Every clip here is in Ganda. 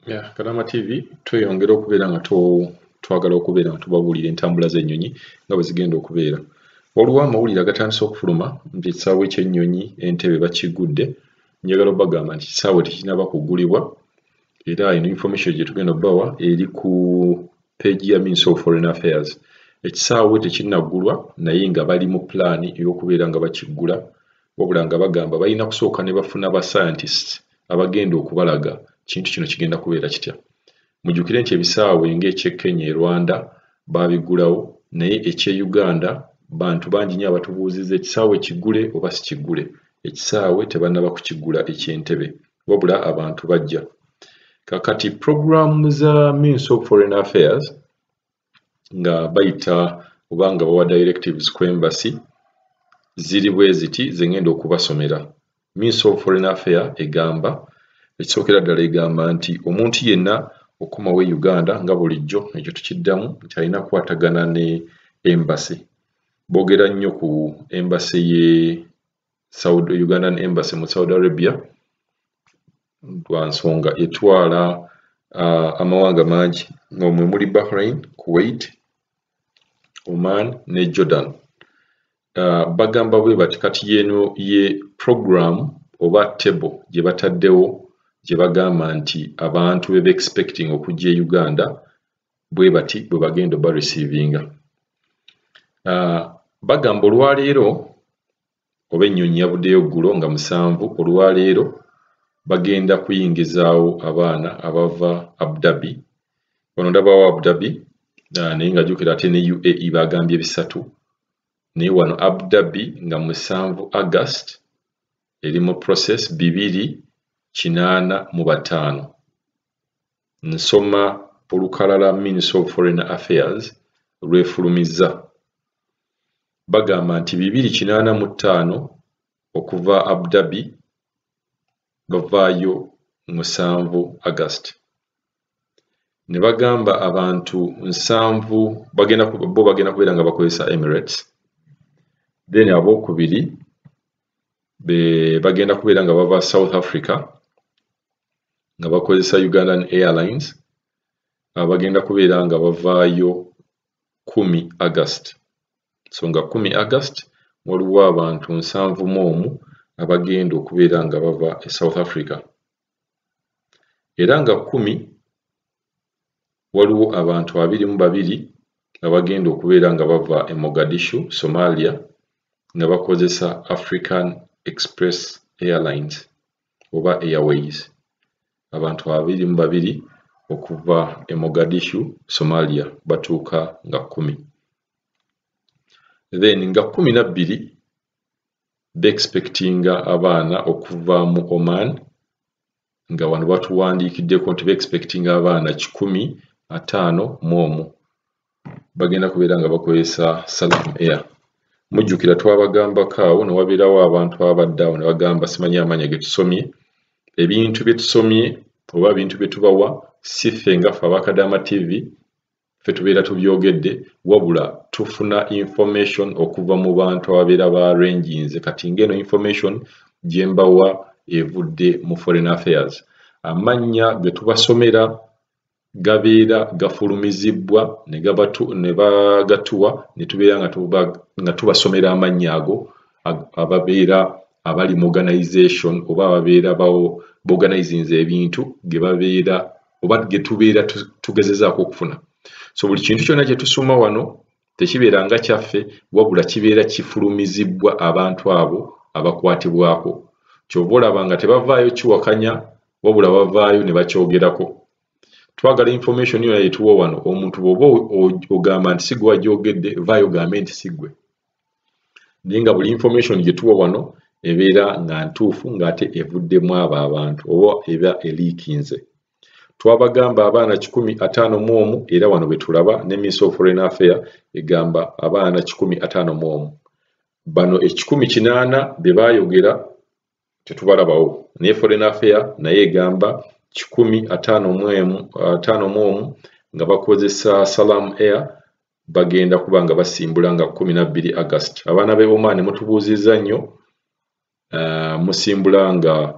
Yeah, Kadama TV tweyongera okubeera nga twagala okubeera nga tubabuulira entambula z'ennyonyi nga bwe zigenda okubeera. Waliwo amawulire agatandise okufuluma nti ekisaawe ky'ennyonyi Entebbe bakiggudde. Njagala obbagamba nti ekisaawe tekinnaba kuggulibwa, era eno information gye tugenda obbawa eri ku page ya Ministry of Foreign Affairs. Ekisaawe tekinnaggulwa, naye nga bali mu pulaani ey'okubeera nga bakiggula, wabula nga bagamba balina kusooka ne bafuna ba scientists abagenda okubalaga kintu kino kigenda kubeera kitya. Mujjukire nti ebisaawe ng'eky'e Kenya e Rwanda baabiggulawo, naye eky'e Uganda bantu bangi nnyo abatubuuzizza ekisaawe kiggule oba si kiggule. Ekisaawe tebannaba kukiggula eky'Entebbe, wabula abantu bajja. Kakati puroguraamu za Ministry of Foreign Affairs nga bayita oba nga bawa directives ku embassy ziri bwe ziti ze ngenda okubasomera. Ministry of Foreign Affairs egamba, ekisookera ddala egamba nti omuntu yenna okukomawo e Uganda nga bulijjo, ekyo tukiddamu nti alina kukwatagana ne embassy. Boogera nnyo ku embassy ye Saudi, Ugandan Embassy mu Saudi Arabia, lwa nsonga etwala amawanga mangi ng'omwe muli Bahrain, Kuwait, Oman ne Jordan. Bagamba bwe bati kati yeno ye program oba table gye bataddewo gye bagamba nti abantu be be-expecting okujja e Uganda bwe bati bwe bagenda obareceivinga. Bagamba olwaleero oba ennyonyi yavuddeyo ggulo nga 7, olwaleero bagenda kuyingizaawo abaana abava Abu Dhabi. Wano ndabawo Abu Dhabi, naye nga jjukira ate ne UAE bagambye 3, naye wano Abu Dhabi nga 7 August eri mu process 285. Nsoma olukalala Ministry of Foreign Affairs lwefulumizza. Bagamba nti 285 okuva Abu Dhabi bavaayo 7 August. Ne bagamba abantu 70 bagenda bo bagenda kubeera nga bakozesa Emirates. Then abookubiri be bagenda kubeera nga bava South Africa nga bakozesa Ugandan Airlines, bagenda kubeera nga bavaayo 10 August. So nga 10 August waliwo abantu 71 abagenda okubeera nga bava e South Africa. Era nga 10 waliwo abantu 22 abagenda okubeera nga bava e Mogadishu, Somalia, nga bakozesa African Express Airlines oba Airways. Abantu 22 okuva e Mogadishu, Somalia batuuka nga 10. Then nga 12 be-expectinga abaana okuva mu Oman, nga wano batuwandiikiddeko nti be-expectinga abaana 151, bagenda kubeera nga bakozesa Salam Air. Mujjukira twabagambako awo ne wabeerawo abantu abadde awo ne bagamba simanyi amannya ge tusomye, ebintu bye tusomye oba ebintu bye tubawa si ffe nga ffe aba Kadama TV ffe tubeera tubyogedde, wabula tufuna information okuva mu bantu ababeera ba-arranginze. Kati ng'eno information gye mbawa evudde mu Foreign Affairs. Amannya ge tubasomera gabeera gafulumizibwa ne bagatuwa ne tubeera nga tubasomera amannya ago ababeera abali mu organization oba ababeera baorganizinze ebintu ge babeera oba ge tubeera tugezezaako okufuna. So buli kintu kyonna kye tusoma wano tekibeera nga kyaffe, wabula kibeera kifulumizibwa abantu abo abakwatibwako. Ky'ova olaba nga tebavaayo kiwakanya, wabula bavaayo ne bakyogerako. Twagala information yonna gye tuwa wano, omuntu bw'oba ogamba nti si ggwe wagyogedde, vaayo ogambe nti si ggwe. Naye nga buli information gye tuwa wano ebeera nga ntuufu ng'ate evuddemu abo abantu oba eba eliikinze. Twabagamba abaana 151, era wano bwe tulaba ne Ministry of Foreign Affairs egamba abaana 151. Bano 180 be baayogera tetubalabawo, naye Foreign Affairs naye egamba 151 nga bakozesa Salam Air, bagenda kuba nga basimbula nga 12 August. Abaana b'e Oman mutubuuzizza nnyo, musimbula nga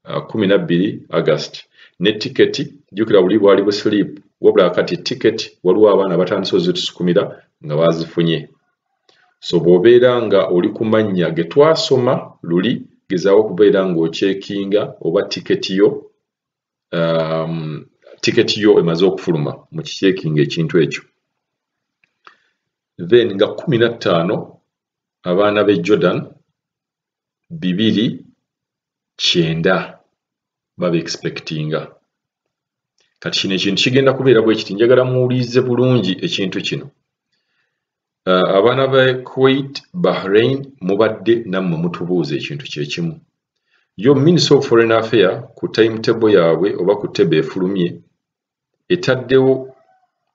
12 August. Ne tiketi jjukira buli bwali bu slip, wabula kati tiketi waliwo abaana batandise ozitusukumira nga bazifunye. So bw'obeera nga oli ku mannya ge twasoma luli, gezaawo okubeera ng'ocheckinga oba tiketi yo emaze okufuluma, mu kicheckinga ekintu ekyo. Then nga 15 abaana b'e Jordan 290 baba expectinga. Kati kino ekintu kigenda kubeera bwe kiti, njagala muwulirize bulungi ekintu kino. Abaana ba Kuwait, Bahrain, mubadde nammwe mutubuuza ekintu kyekimu. Yo Ministry of Foreign Affairs ku timetable yaabwe oba ku table efulumye etaddewo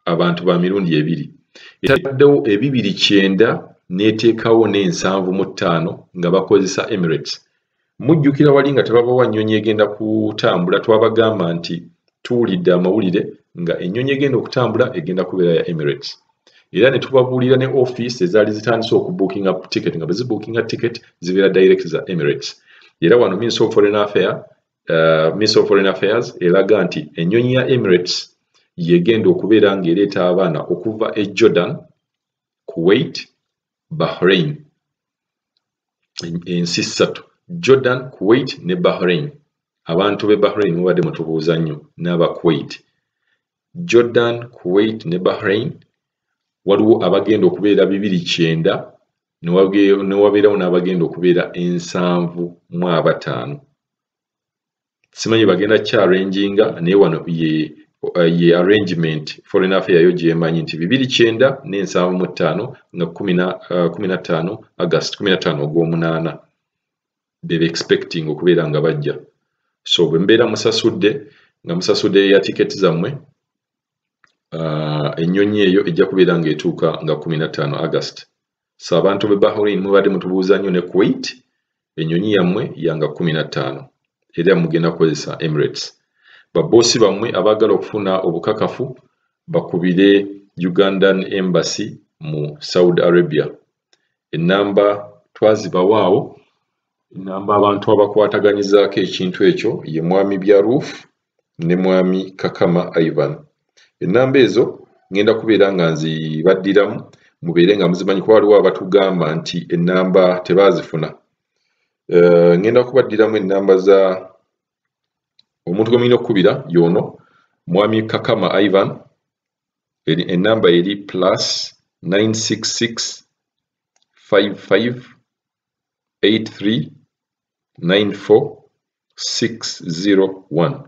abantu ba mirundi ebiri, etaddewo 290 n'eteekawo n'75 nga bakozesa Emirates. Mujjukira wali nga tebabawa nnyonyi egenda kutambula, twabagamba nti tuwulidde amawulire nga ennyonyi egenda okutambula egenda kubeera ya Emirates, era ne tubabuulira ne office ezaali zitandise okubookinga ticket, nga bwe zibookinga ticket zibeera direct za Emirates. Era wano Ministry of Foreign Affairs eraga nti ennyonyi ya Emirates yegenda okubeera ng'ereeta abaana okuva e Jordan, Kuwait, Bahrain, ensi ssatu, Jordan, Kuwait ne Bahrain. Abantu b'e Bahrain mubadde mutubuuza nnyo n'aba Kuwait. Jordan, Kuwait ne Bahrain, waliwo abagenda okubeera 290, ne wabeerawo n'abagenda okubeera 75. Simanyi bagenda kyarranginga, naye wano ye arrangement Foreign Affairs yo gyemanyi nti 290 n'75 nga 15 August, 15 ogw'omunaana bebe expecting okubeera nga bajja. So bwe mbeera musasudde, nga musasudde ya tiketi zammwe, ennyonyi eyo ejja kubeera ng'etuuka nga 15 August. So abantu b'e Bahrain mubadde mutubuuza nnyo ne Kuwait, ennyonyi yammwe yanga 15 era mugenda kukozesa Emirates. Baboosi bammwe abaagala okufuna obukakafu bakubire Ugandan Embassy mu Saudi Arabia. Ennamba twazibawaawo. Ennamba abantu abakwataganyizaako ekintu ekyo ye Mwami Byaruf ne Mwami Kakama Ivan. Ennamba ezo ngenda kubeera nga nzibaddiramu mubeere nga muzimanyi, kuba waliwo abatugamba nti ennamba tebaazifuna. Ngenda kubaddiramu ennamba za omuntu gwe mulina okukubira y'ono Mwami Kakama Ivan. Ennamba eri +966 55 83 94 601.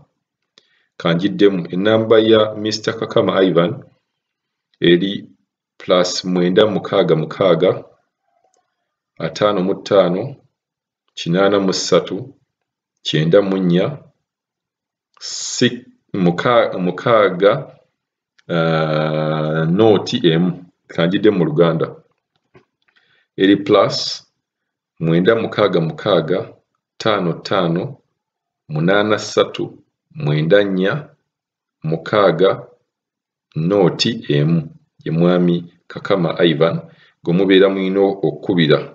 Kanjiddemu ennamba ya Mr Kakama Ivan eri +966 55 83 94 6 0 1. Kanjidde mu Luganda, eri +966 55 83 94 6 0 1, ye Mwami Kakama Ivan gwe mubeera mulina okukubira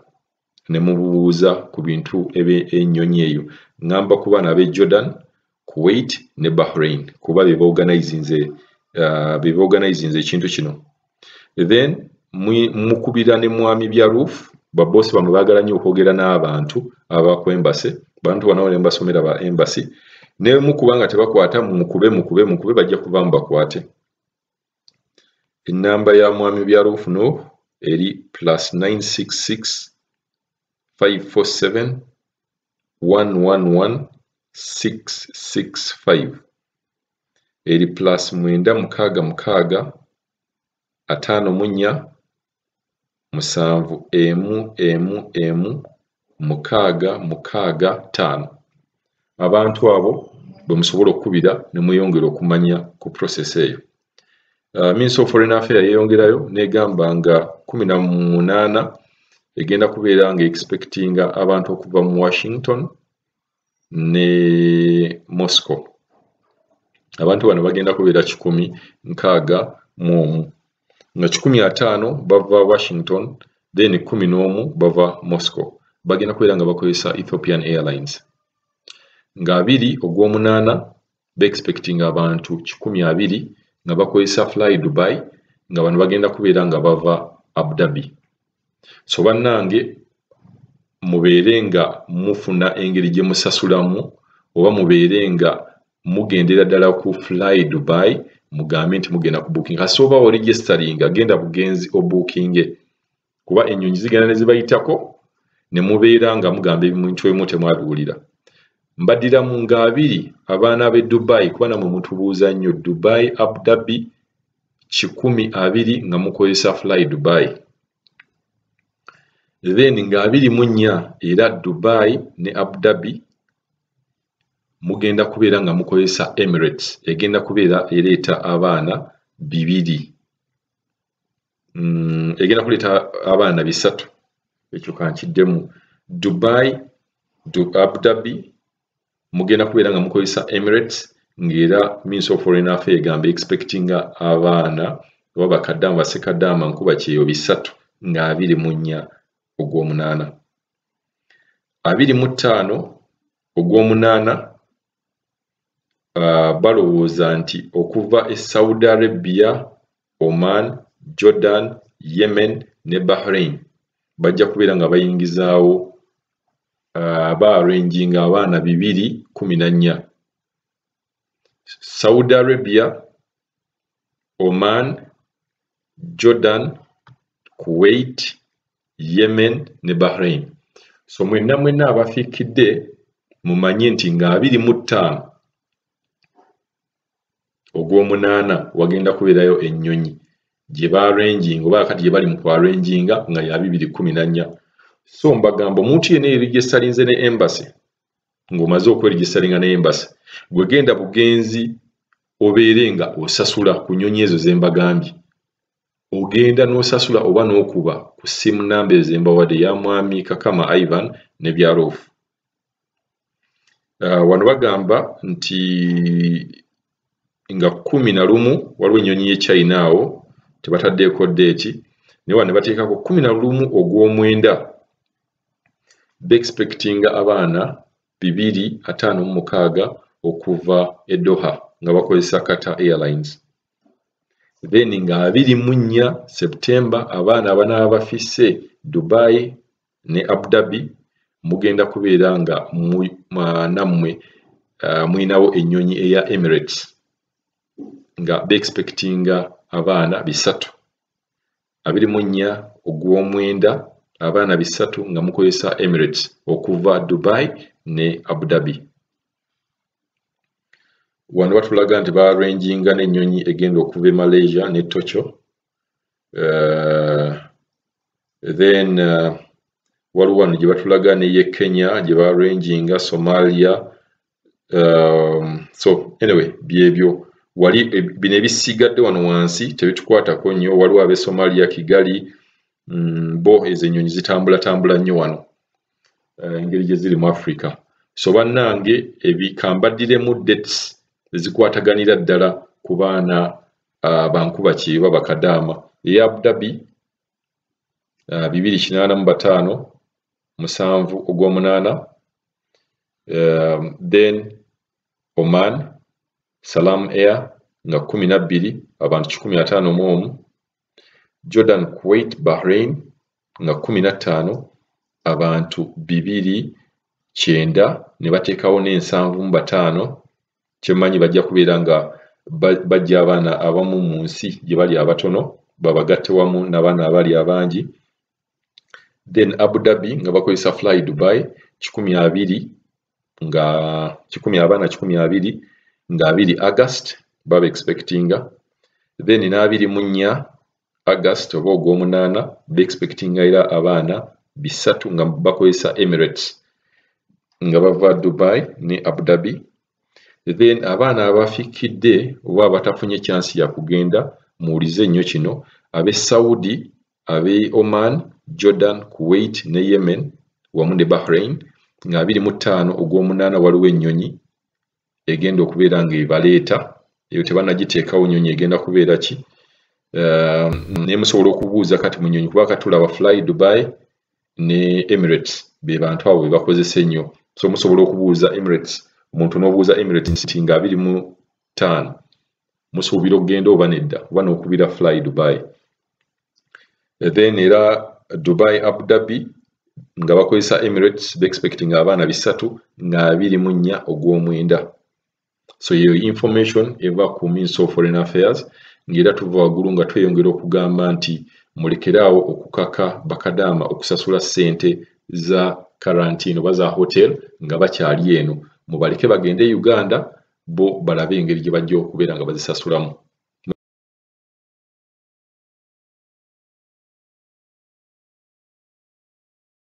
ne mubuuza ku bintu ennyonyi eyo. Ŋŋamba ku baana ab'e Jordan, Kuwait ne Bahrain, kuba be baorganizinze ekintu kino. Then mukubira ne Mwami Byaruf. Baboosi bamwe baagala nnyo okwogera n'abantu abaku embassy, bantu bano ne mbasomera ba embassy, ne mukuba nga tebakwata, mukube, mukube, mukube, bajja kuvaamu bakwate. Ennamba ya Mwami Byaruf no eri +966 547 111 665, eri +966 54 7 1 1 1 6 6 5. Abantu abo bwe musobola okukubira ne mweyongera okumanya ku process eyo. Ministry of Foreign Affairs yeeyongerayo n'egamba nga 18 egenda kubeera nga expectinga abantu okuva mu Washington ne Moscow. Abantu bano bagenda kubeera 161, nga 150 bava Washington, then 11 bava Moscow. Bagenda kubeera nga bakozesa Ethiopian Airlines. Nga 2 ogw'omunaana Be-expecting abantu 120 nga bakozesa Fly Dubai, nga bano bagenda kubeera nga bava Abu Dhabi. So bannange, mubeere nga mufuna engeri gye musasulamu, oba mubeere nga mugendera ddala ku Fly Dubai, mugambe nti mugenda ku booking. Kasi oba oregisteringa, genda bugenzi obookinge, kuba ennyonyi zigenda ne zibayitako ne mubeera nga mugamba ebintu ebimu temwabiwulira. Mbaddiramu nga 20 abaana b'e Dubai, kuba nammwe mutubuuza nnyo. Dubai, Abu Dhabi 120 nga mukozesa Fly Dubai. Then nga 24 era Dubai ne Abu Dhabi mugenda kubeera nga mukozesa Emirates, egenda kubeera ereeta abaana 2, egenda kuleeta abaana 3. Ekyo kankiddemu. Dubai, Abu Dhabi mugenda kubeera nga mukozesa Emirates, ng'era Ministry of Foreign Affairs egamba expectinga abaana oba bakaddaama basekaddaama nkuba kyeyo 3 nga 24 ogw'omunaana. 25 ogw'omunaana balowooza nti okuva e Saudi Arabia, Oman, Jordan, Yemen ne Bahrain bajja kubeera nga bayingizaawo, baarranginga abaana 214. Saudi Arabia, Oman, Jordan, Kuwait, Yemen ne Bahrain. So mwenna mwenna abafiikidde mumanye nti nga 25 ogw'omunaana wagenda kubeerayo ennyonyi gye baarranginga, oba kati gye bali mu kuarranginga, nga ya 214. So mbagamba, omuntu yenna yeregistarinze ne embassy, ng'omaze okweregistaringa ne embassy, gwe genda bugenzi obeere nga osasula ku nnyonyi ezo ze mbagambye. Ogenda n'osasula oba n'okuba ku ssimu namba ezo ze mbawadde, ya mwami Kakama Ivan ne Byarofu. Wano bagamba nti nga 11 waliwo ennyonyi y'e China, awo tebataddeeko date, naye wano ne bateekako 11 ogw'omwenda beexpectinga abaana 256 okuva e Doha nga bakozesa Qatar Airlines. Then nga 24 September abaana abanaaba bafisse Dubai ne Abu Dhabi mugenda kubeera nga nammwe mulinawo ennyonyi eya Emirates nga beexpectinga abaana 3. 24 ogw'omwenda abaana 3 nga mukozesa Emirates okuva Dubai ne Abu Dhabi. Wano batulaga nti baarranginga n'ennyonyi egenda okuva e Malaysia ne Tokyo. Then waliwo wano gye batulaga n'eye Kenya gye baarranginga, Somalia. So anyway, byebyo wali bino ebisigadde wano wansi tebitukwatako nnyo. Waliwo ab'e Somalia, Kigali, bo ezo ennyonyi zitambulatambula nnyo wano, engeri gye ziri mu Africa. So bannange, kambaddiremu dates ezikwataganira ddala ku baana bankuba kyeyo bakadaama. Eya Abu Dhabi 285, 7 ogw'omunaana. Then Oman, Salam Air nga 12, abantu 151. Jordan, Kuwait, Bahrain nga 15, abantu 290, ne bateekawo n'75. Kyemmanyi bajja kubeera nga bajja abaana abamu mu nsi gye bali abatono babagatte wamu n'abaana abali abangi. Then Abu Dhabi nga bakozesa Fly Dubai 120, nga kikumi abaana 120 nga 2 August baba expectinga. Then n'24 August oba ogw'omunaana beexpectinga era abaana 300 nga bakozesa Emirates nga bava Dubai ne Abu Dhabi. Then abaana abafiikidde oba abatafunye chance ya kugenda, muwulize nnyo kino: ab'e Saudi, ab'e Oman, Jordan, Kuwait ne Yemen wamu ne Bahrain nga 25 ogw'omunaana waliwo ennyonyi egenda okubeera ng'ebaleeta. Eyo tebannagiteekawo nnyonyi egenda kubeera ki, naye musobola okubuuza kati mu nnyonyi, kuba kati tulaba Fly Dubai ne Emirates be bantu abo be bakozesa ennyo. So musobola okubuuza Emirates Omuntu n'obuuza Emirates nti nga 25 musuubira okugenda oba nedda, oba n'okubira Fly Dubai. Then era Dubai Abu Dhabi nga bakozesa Emirates, be-expecting abaana 3 nga 24 ogw'omwenda. So yeyo information eva ku Ministry of Foreign Affairs. Ng'era tuva waggulu nga tweyongera okugamba nti mulekeraawo okukaka bakadaama okusasula ssente za quarantine oba za hotel nga bakyali eno. Mubaleke bagende e Uganda, bo balabe engeri gye bajja okubeera nga bazisasulamu.